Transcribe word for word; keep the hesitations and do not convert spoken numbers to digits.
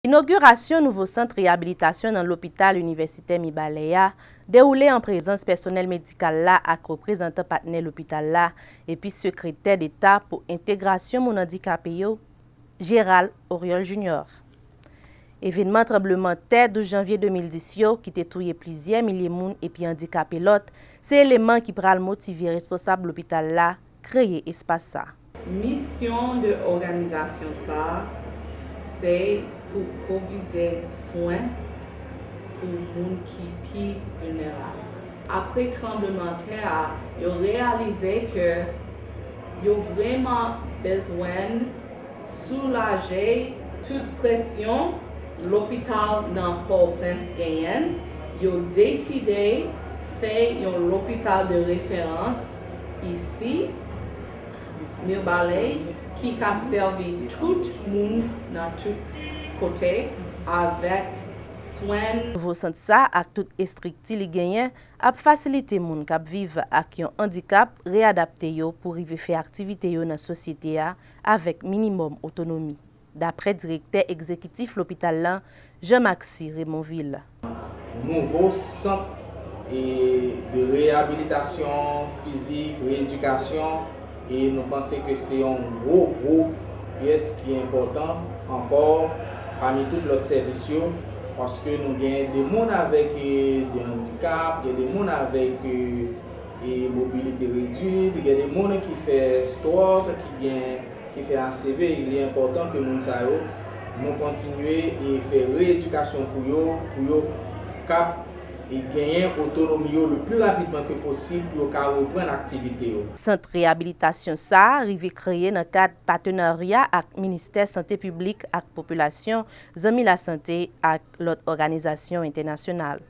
Inogirasyon nouvo sant reyabilitasyon nan lopital inivèsitè Mibalè a dewoule an prezans pèsonèl medikal la ak reprezantan patnè lopital la epi sekretè deta pou entegrasyon moun andikape yo, Gérald Oriol Junior. Evènman tranblemanntè douz janvye de mil dis yo, ki te touye plizyè milye moun epi andikape lòt, se eleman ki pral motive responsab lopital la kreye espas sa. Misyon de òganizasyon sa a se pou pwovize swen pou moun ki pi vilnerab. Apre tranblemanntè a, yo reyalize ke yo vrèman bezwen soulaje tout presyon lopital nan Pòtoprens genyen, yo deside fè yon lopital de referans isi, Mibalè, ki ka sèvi tout moun nan tout kote avèk swen. Nouvo sant sa ak tout estrikti li genyen ap fasilite moun k ap viv ak yon andikap reyadapte yo pou rive fè aktivite yo nan sosyete a avèk minimòm otonomi, daprè direktè egzekitif lopital lan, Jean Maxy Remonvil. Nouvo sant e, de reyabilitasyon fizik, reyedikasyon, e nou panse ke se yon gwo, gwo pyès ki enpòtan ankò pami tout lòt sèvis yo, paske nou gen de moun avèk e, de andikap, gen de moun avèk e, e, mobilite redwit, gen de moun ki fè stwòk, ki gen, ki fè A C V. Li enpòtan ke moun sa yo, nou kontinye e fè reyedikasyon pou yo, pou yo kap e genyen otonomi yo le pli rapidman ke posib pou yo ka reprann aktivite yo. Sant reyabilitasyon sa a rive kreye nan kad patenarya ak Ministè Sante Piblik ak Popilasyon, Zanmi Lasante ak lòt òganizasyon entènasyonal.